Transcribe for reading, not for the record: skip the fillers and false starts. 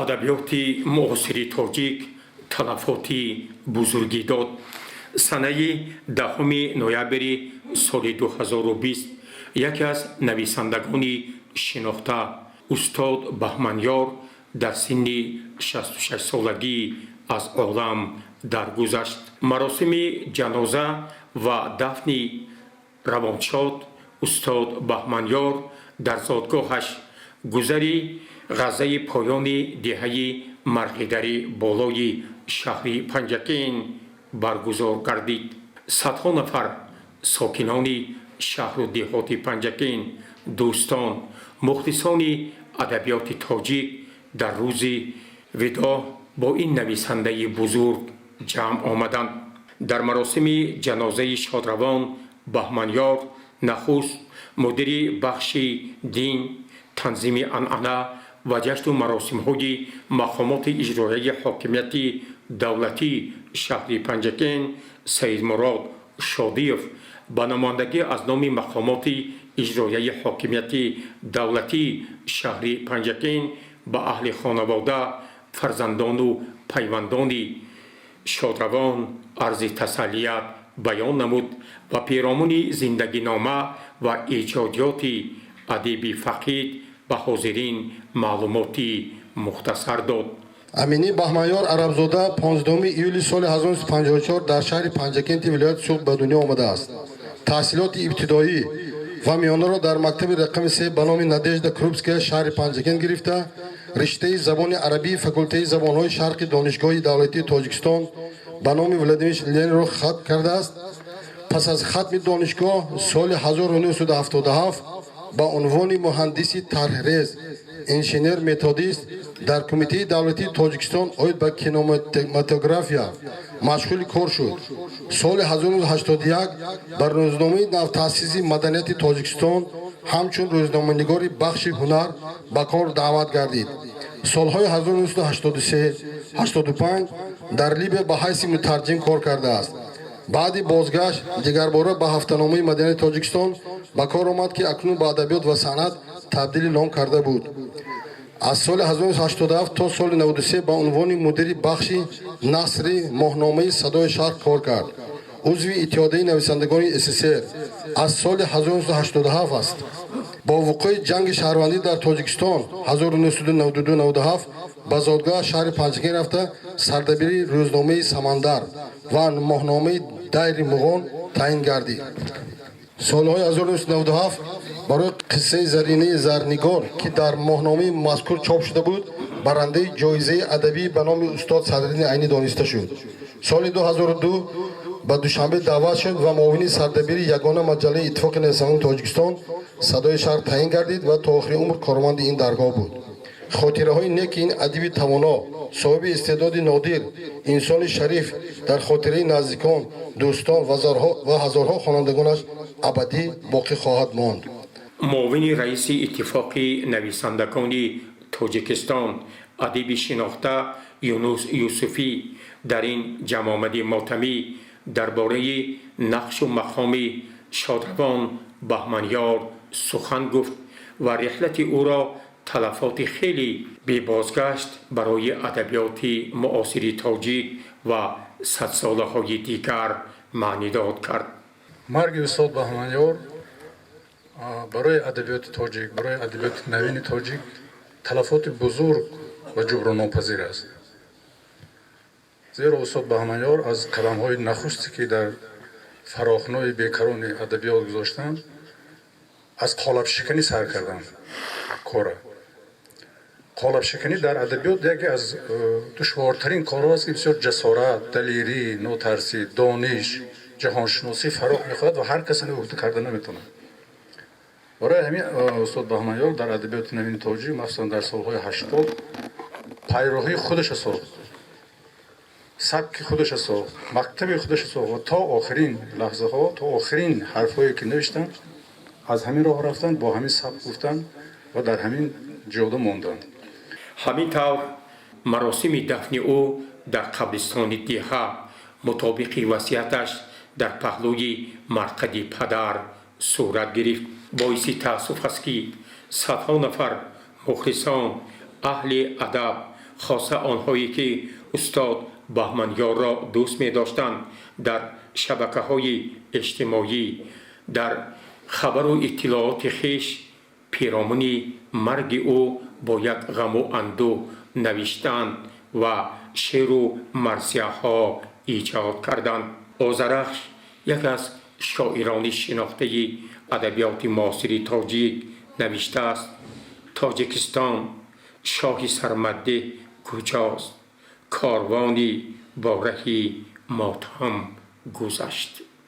Адабиёти муосири тоҷик талафоти бузургӣ дод. Санаи 10 ноябри соли 2020 яке аз нависандагони шинохта, устод Баҳманёр, дар синни 66-солагӣ аз олам даргузашт. Маросими ҷаноза ва дафни равоншод устод Баҳманёр дар зодгоҳаш, гузари Ғаззаи поёни деҳаи Марғидари болои шаҳри Панҷакент баргузор гардид. Садҳо нафар сокинони шаҳру деҳоти Панҷакент, дӯстон, мухлисони адабиёти тоҷик дар рӯзи видоъ бо ин нависандаи бузург ҷамъ омаданд. Дар маросими ҷанозаи шодравон Баҳманёр нахуст мудири бахши дин, танзими анъана ва ҷашну маросимҳои мақомоти иҷроияи ҳокимияти давлатии шаҳри Панҷакент Саидмурод Шодиев ба намояндагӣ аз номи мақомоти иҷроияи ҳокимияти давлатии шаҳри Панҷакент ба аҳли хонавода, фарзандону пайвандони шодравон арзи тасаллият баён намуд ва перомуни зиндагинома ва эҷодиёти адиби фақид ба ҳозирин маълумоти мухтасар дод. Аминӣ Баҳманёр Арабзода 15 июли соли 1954 дар шаҳри Панҷакенти вилояти Суғд ба дунё омадааст. Таҳсилоти ибтидоӣ ва миёнаро дар мактаби рақами 3 ба номи Надежда Крупская шаҳри Панҷакент гирифта, риштаи забони арабии факултаи забонҳои шарқи Донишгоҳи давлатии Тоҷикистон ба номи Владимир Ленинро хатм кардааст. Пас аз хатми донишгоҳ соли 1977 ба унвони муҳандиси тарҳрез, инженер методист дар Кумитаи давлатии Тоҷикистон оид ба кинематография машғули кор шуд. Соли 1981 ба рӯзномаи навтаъсиси «Маданияти Тоҷикистон» ҳамчун рӯзноманигори бахши ҳунар ба кор даъват гардид. Солҳои 1983 85 дар Либия ба ҳайси мутарҷим кор кардааст. Баъди бозгашт дигарбора ба ҳафтаномаи «Маданияти Тоҷикистон» ба кор омад, ки акнун ба «Адабиёт ва санъат» табдили ном карда буд. Аз соли 1987 то соли 93 ба унвони мудири бахши насри моҳномаи «Садои шарқ» кор кард. Узви Иттиҳодияи нависандагони СССР аз соли 1987 аст. Бо вуқӯи ҷанги шаҳрвандӣ дар Тоҷикистон 1992-97 ба зодгоҳ шаҳри Панҷакент рафта, сардабири рӯзномаи «Самандар» ва моҳномаи «Дайри Муғон» таъин гардид. Солҳои 1997 барои қиссаи «Заринаи Зарнигор», ки дар моҳномаи мазкур чоп шуда буд, барандаи ҷоизаи адабӣ ба номи устод Садриддини Айнӣ дониста шуд. Соли 2002 ба Душанбе даъват шуд ва муовини сардабири ягона маҷаллаи Иттифоқи нависандагони Тоҷикистон «Садои шарқ» таъин гардид ва то охири умр корманди ин даргоҳ буд. Хотираҳои неки ин адиби тавоно, соҳиби истеъдоди нодир, инсони шариф дар хотираи наздикон, дӯстон ва ҳазорҳо хонандагонаш абадӣ боқӣ хоҳад монд. Муовини раиси Иттифоқи нависандагони Тоҷикистон, адиби шинохта Юнус Юсуфӣ дар ин ҷамъомади мотамӣ дар бораи нақшу мақоми шодравон Баҳманёр сухан гуфт ва реҳлати ӯро талафоти хеле бебозгашт барои адабиёти муосири тоҷик ва садсолаҳои дигар маънидод кард. Марги устод Баҳманёр барои адабиёти тоҷик, барои адабиёти навини тоҷик талафоти бузург ва ҷуброннопазир аст, зеро устод Баҳманёр аз қадамҳои нахусте, ки дар фарохнои бекарони адабиёт гузоштанд, аз қолабшиканӣ сар карданд кора. Қолабшиканӣ дар адабиёт яке аз душвортарин корҳо аст, ки бисёр ҷасорат, далерӣ, нотарсӣ, дониш, ҷаҳоншиносӣ фарох мехоҳад ва ҳар кас ҳамин уҳда карда наметавонад. Барои ҳамин устод Баҳманёр дар адабиёти навини тоҷик, махсусан дар солҳои 80, пайроҳии худаша сохт, сабки худаша сохт, мактаби худаша сохт ва то охирин лаҳзаҳо, то охирин ҳарфҳое, ки навиштанд, аз ҳамин роҳ рафтанд, бо ҳамин сабк гуфтанд ва дар ҳамин ҷода монданд. Ҳамин тавр, маросими дафни ӯ дар қабристони деҳа мутобиқи васияташ дар паҳлӯи марқади падар сурат гирифт. Боиси таассуф аст, ки садҳо нафар мухлисон, аҳли адаб, Хоса онҳое ки устод Баҳманёрро дӯст медоштанд, дар шабакаҳои иҷтимоӣ дар хабару иттилооти хеш пиромуни марги ӯ бо як ғаму андӯҳ навиштанд ва шеъру марсияҳо эҷод карданд. Озарахш, яке аз шоирони шинохтаи адабиёти муосири тоҷик, навиштааст: «Тоҷикистон, шоҳи сармаддеҳ куҷост? Корвони бо раҳи мотам гузашт».